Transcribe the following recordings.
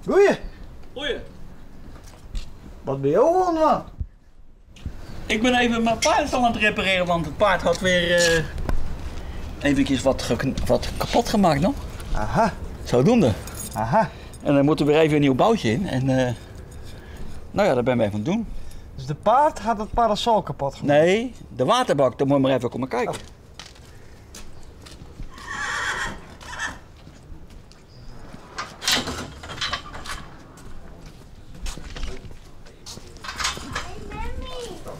Goeie. Goeie. Wat binne jo oan it dwaan? Ik bin even mijn paard aan het repareren, want het paard had weer eventjes wat kapot gemaakt nog. Aha. Zodoende. Aha. En dan moet er weer even een nieuw boutje in. En nou ja, daar ben ik even aan het doen. Dus de paard had het parasol kapot gemaakt? Nee, de waterbak, daar moet je maar even komen kijken. Oh.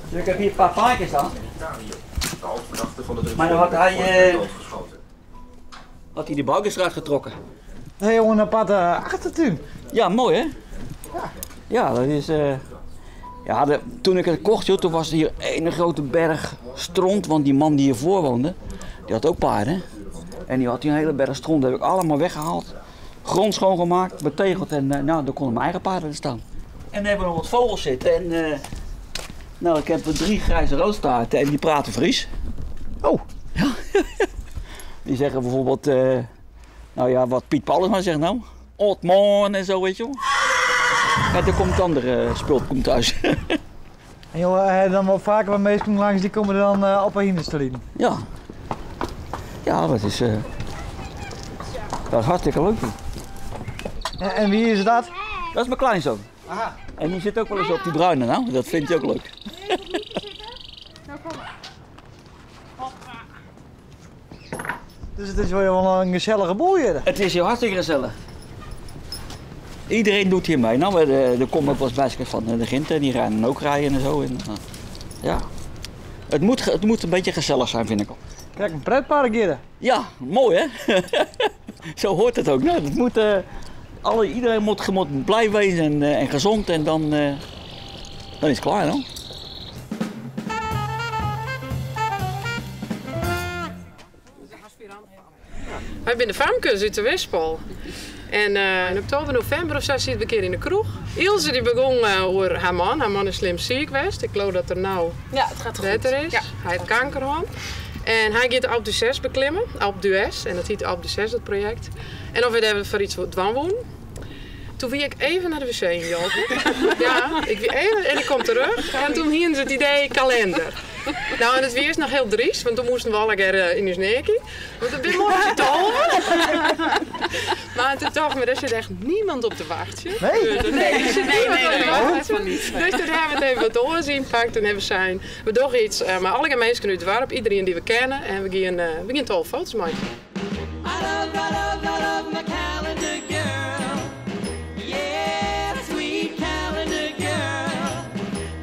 Ik heb hier een paar paardjes staan. Maar dan had hij de boutjes eruit getrokken. Hé jongen, een aparte achtertuin. Ja, mooi hè? Ja. Ja, dat is... ja, de, toen ik het kocht, joh, toen was er hier een grote berg stront. Want die man die hiervoor woonde, die had ook paarden. En die had hier een hele berg stront. Dat heb ik allemaal weggehaald. Grond schoongemaakt, betegeld en nou, daar konden mijn eigen paarden staan. En dan hebben we nog wat vogels zitten. En nou, ik heb 3 grijze roodstaarten en die praten Fries. Oh. Ja. Die zeggen bijvoorbeeld, nou ja, wat Piet Paulus maar zegt nou. Otman en zo, weet je wel. Ja, er komt andere spul komt thuis. En joh, heb je dan wel vaker wat mensen langs die komen dan op een hinderste lieden? Ja. Ja, dat is hartstikke leuk. En wie is dat? Dat is mijn kleinzoon. Aha. En die zit ook wel eens op die bruine, nou. Dat vindt hij ook leuk. Dus het is wel een gezellige boel hier. Het is hier hartstikke gezellig. Iedereen doet hier mee. Nou, er komen ook wel eens mensen van de Ginte, die rijden ook rijden en zo. En ja. Het moet een beetje gezellig zijn, vind ik al. Kijk, een pretpark hier. Ja, mooi hè? Zo hoort het ook. Nou, het moet, alle, iedereen moet blij wezen en gezond en dan is het klaar, hoor. Wij zijn de Famkes uit de Wispel. En in oktober, november of zo zitten we een keer in de kroeg. Ilse die begon over haar man. Haar man is slim ziek geweest. Ik geloof dat er nou Ja, het gaat goed. beter is. Ja. Hij heeft kanker gehad. En hij gaat de Alpe d'Huez beklimmen. Alpe d'Huez. En dat heet Alpe d'Huez, dat project. En of we hebben voor iets wat dwang woon. Toen wie ik even naar de wc in Jopen. Ja, ik wie even en ik kom terug. En toen hingen ze het idee kalender. Nou, en het weer is nog heel dries, want toen moesten we alle keer in ons nekkie. Want het is morgen te over. Maar toen dacht ik, maar er zit echt niemand op te wachten. Nee? Dus, nee, er zit Nee, niemand nee, op te nee, wachten. dat niet. Dus toen hebben we het even wat doorzien gepakt. Toen hebben we zijn, we doen iets, maar alle mensen uit het dorp, iedereen die we kennen. En we gaan 12 foto's maken. I love, I love, I love my calendar girl. Yeah, sweet calendar girl.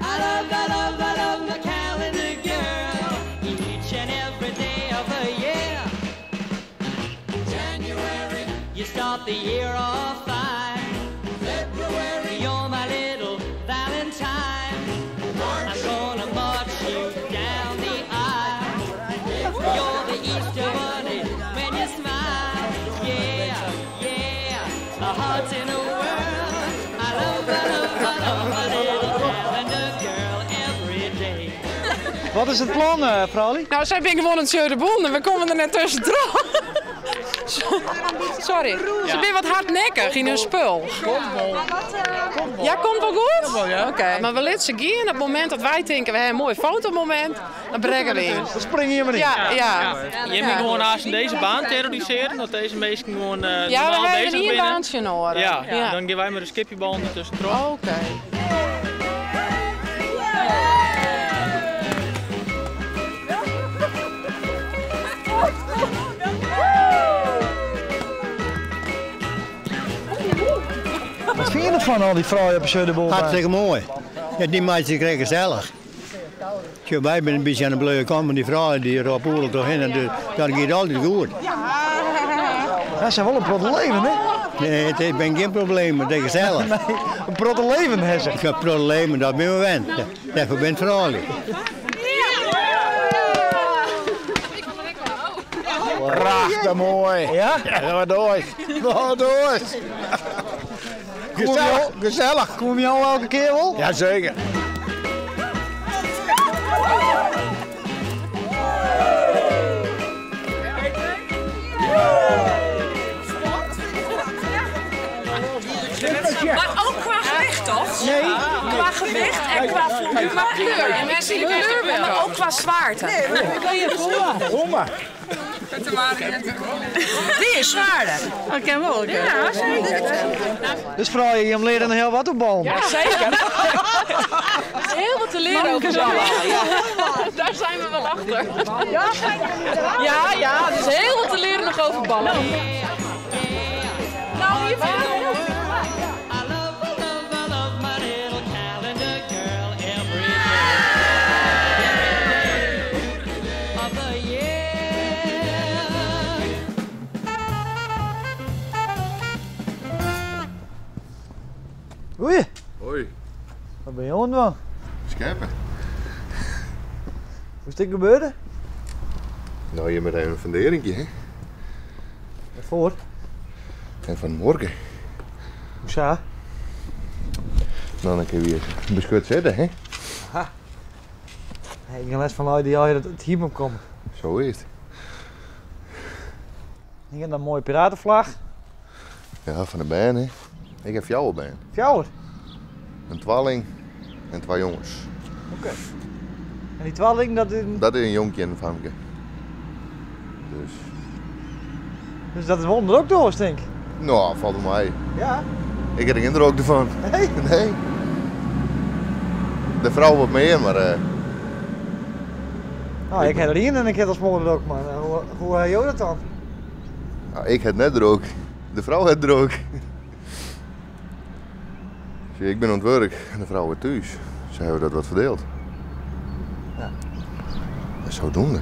I love, I love, I love my calendar girl. Each and every day of the year. January, you start the year off fine. February, you're my little Valentine. I'm gonna march you down the aisle. You're the Easter bunny when you smile. Yeah, yeah, my heart's in a whirl. I love, I love, I love my little calendar girl every day. Wat is het plan, Frali? Nou, zij zijn gewoon een Sjeu de Boel en we komen er net tussendoor. Sorry, ze zijn wat hardnekkig in hun spul. Ja, komt wel goed? Oké. Maar we laten ze gaan op het moment dat wij denken, we hebben een mooi fotomoment, dan brengen we in. Dan spring je maar in. Ja, ja. Je moet gewoon naast deze baan terroriseren, dat deze mensen gewoon Ja, we normaal hebben bezig hier een binnen. baantje nodig. Ja, Ja. dan geven wij maar de skipjebal ondertussen terug. Oké. Wat vind je ervan, al die vrouwen op de Boel? Hartstikke mooi. Ja, die meisjes krijgen gezellig. Tja, wij zijn een beetje aan de bleuwe kant, maar die vrouwen die erop oorlog toch in, en dat gaat altijd goed. Dat zijn wel een probleem, hè? Nee, het is ben geen probleem, maar het is gezellig. Nee, een probleem, hè, zeg. Ik heb problemen, dat ben we wend. Daarvoor ben ik vrouwelijk. Prachtig mooi. Ja? Ja, wat dooi. Wat dooi. Gezellig, gezellig. Kom je al elke keer wel? Jazeker. Qua kleur. En mensen die kleur wel. Maar ook qua zwaarte. Kom maar. Die is zwaarder. Dat ken wel. Ja, zeker. Dus vooral je leren heel wat op bal. Ja, zeker. Er is heel wat te leren over ballen. Daar zijn we wel achter. Ja, ja, er is heel wat te leren nog over ballen. Nou, hier vind ik het heel I love, I love, I love my little calendar girl every day. Every day of the year. Oei, Hoi. wat ben je aan het doen? Scherpen. Hoe is dit gebeurd? Nou, je met even een funderingje, hè? Voor. En vanmorgen. Hoe zo? Nou, dan kun je weer beschut zitten, hè? Hey, ik heb les van lui die al het hier moet komen. Zo is het. Ik heb een mooie piratenvlag. Ja, van de baan, hè? Ik heb jou baan. Fjouwer. Een twalling en twee jongens. Oké. En die twalling, dat is, Dat is een jonkje en een famke. Dus, dus dat is wel onder ook door, denk ik. nou, valt wel mee. Ja. Ik heb er geen rook ervan. Nee? Nee. De vrouw wat meer, maar Nou, ik heb er één en ik heb als morgen ook, maar hoe heb je dat dan? nou, ik heb net rook. De vrouw heeft rook. Zie, ik ben aan het werk en de vrouw weer thuis. Ze hebben dat wat verdeeld. Ja. En zodoende.